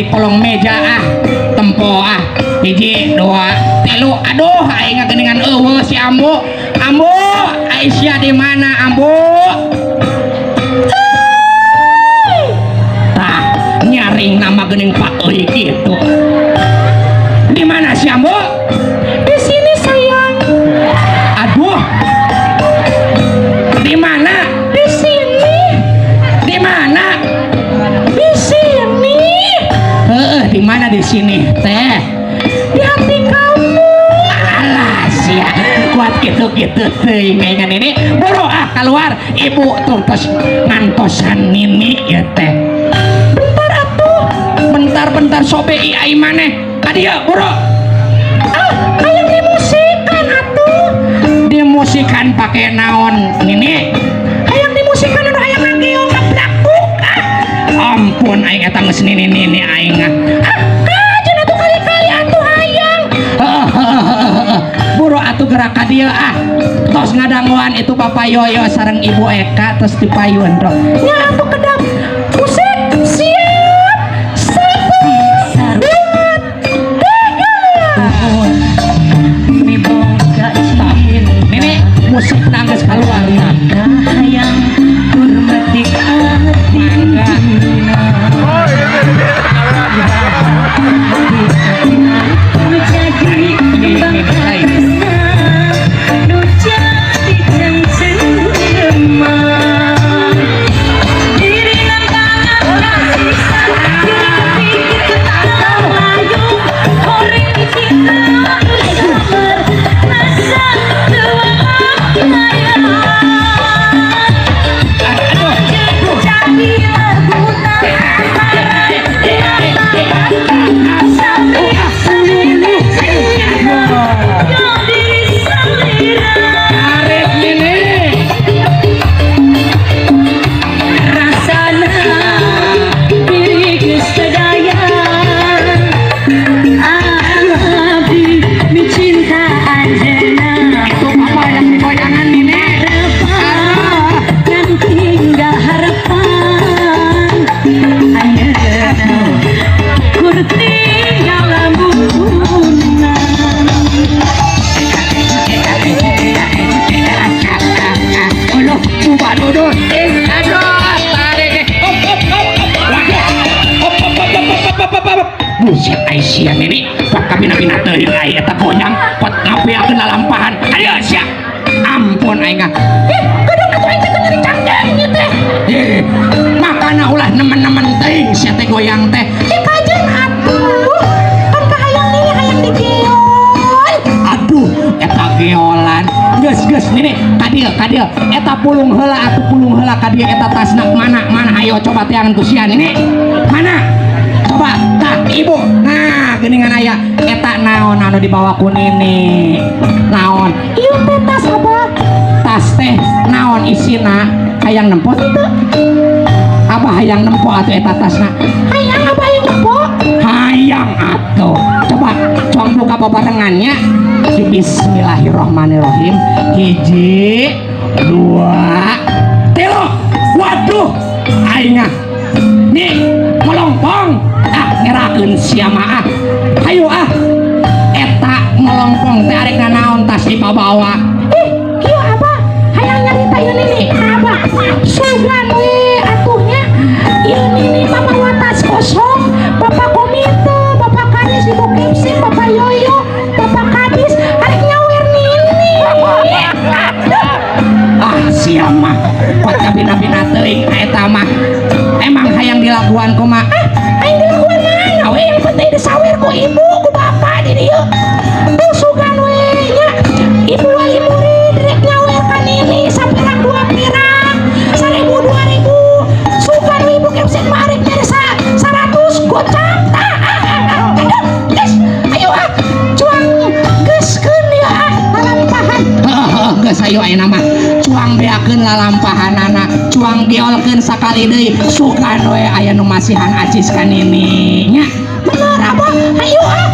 Di kolong meja ah. Tempo ah. Hiji, dua, tilu. Aduh, aing geuningan eueuh si Ambu. Ambu, Aisyah di mana Ambu? Tah, nyaring nama geuning Pak euy kitu. Di mana si Ambu? Di sini sayang. Aduh. Di mana? Di sini. Di mana? Di sini. Heeh, di mana di sini teh? Di hati kamu. Alah sia, kuat gitu-gitu teuing aing ini. Buru ah keluar, ibu tuh tos ngantosan nini ya teh. Bentar atuh. Bentar-bentar sobe ai maneh. Ka dieu buru. Ah, hayang dimusikan atuh. Dimusikan pake naon nini? Hayang dimusikan anu hayang ngageol kablakbuk ah. Ampun aing eta geus nini-nini aing ah. Ah, kajen atuh kali-kali atuh hayang. Heeh. Buru atuh gerak ka dieu ah. Tos ngadanguan itu Bapak Yoyo sareng Ibu Eka tos dipayun tuh. Nya atuh kedap. Musik siap. Satu, dua, tiga. Miboga cinta. Nini musik nangis keluar nah. Hayang hormati Mangga. Atina. Nu jadi kembang katresna, nu jadi cengcengkeman. Diri tangan kasisa, diri kepikir tak layu. Horeng cinta sabar, rasa tua hayang. Aduh. Jadi laguna sampai yo diri salira. Tarik nini. Rasana diri geus teu daya, abdi micinta anjeunna. Itu papa yang goyangan nini. Harapan kan tinggal harapan, ayeuna kur tinggal lamunan. Aduh, buka duduk. Aduh, tarik. Hop, hop, hop, hop. Waduh. Hop, hop, hop, hop, hop, hop, hop, hop. Buset ai sia nini. Pot kabina-bina teuing ai eta goyang, pot ngabeakeun lalampahan. Ayo sia. Ampun aing ah. Ih, kedong atuh aing teh nyeri cangkeng ieu teh. Eh, makana ulah nemen-nemen teuing sia teh goyang teh. Ih, kajeun atuh. Kan kahayang nini hayang digeol. Aduh, eta geolan. Geus geus nini, ka dieu ka dieu. Eta pulung heula atuh, pulung heula ka dieu eta tasna mana mana ayo coba teangan ku sia nini. Mana? Coba tah ibu. Nah, geuningan aya eta naon anu dibawa ku nini. Naon? Ieu teh tas apa? Tas teh naon isina? Hayang nempo teu? Abah hayang nempo atuh eta tasna. Hayang abah hayang nempo? Hayang atuh. Coba cuang buka babarengannya. Bismillahirrahmanirrahim. Hiji, dua, tilu. Waduh, aing ah. Nih, melongpong. Ah, ngerakeun sia mah ah. Hayu ah. Eta melongpong teh arek nanaon tas dibawa. Ih, kieu abah. Hayang nyarita ieu nini abah. Sugan we atuhnya. Ieu nini bawa tas kosong, Bapak Komite, Bapak Kadis, Ibu Kepsi, Bapak Yoyo, Bapak Kadis, arek nyawer nini. Aduh. Ah, sia mah. Pot kabina-bina teuing eta mah. Emang hayang dilakuan kumaha? Ah, hayang dilakuan mana we yang penting disawer ku ibu, ku bapak di dieu. Tuh sugan we nya. Ibu wali murid rek nyawer ka nini saperak dua perak, 1000 2000. Sugan we ibu kepsek mah arek nyari 100 gocap. Ah, ah, ah, ah. Aduh, geus. Ayo ah. Cuang geuskeun ya ah lalampahan. Heeh, geus ayo ayeuna mah. Cuang beakeun lalampahanana, cuang geolkeun sakali deui. Sugan we aya nu masihan acis ka nini nya. Bener abah, ayo ah.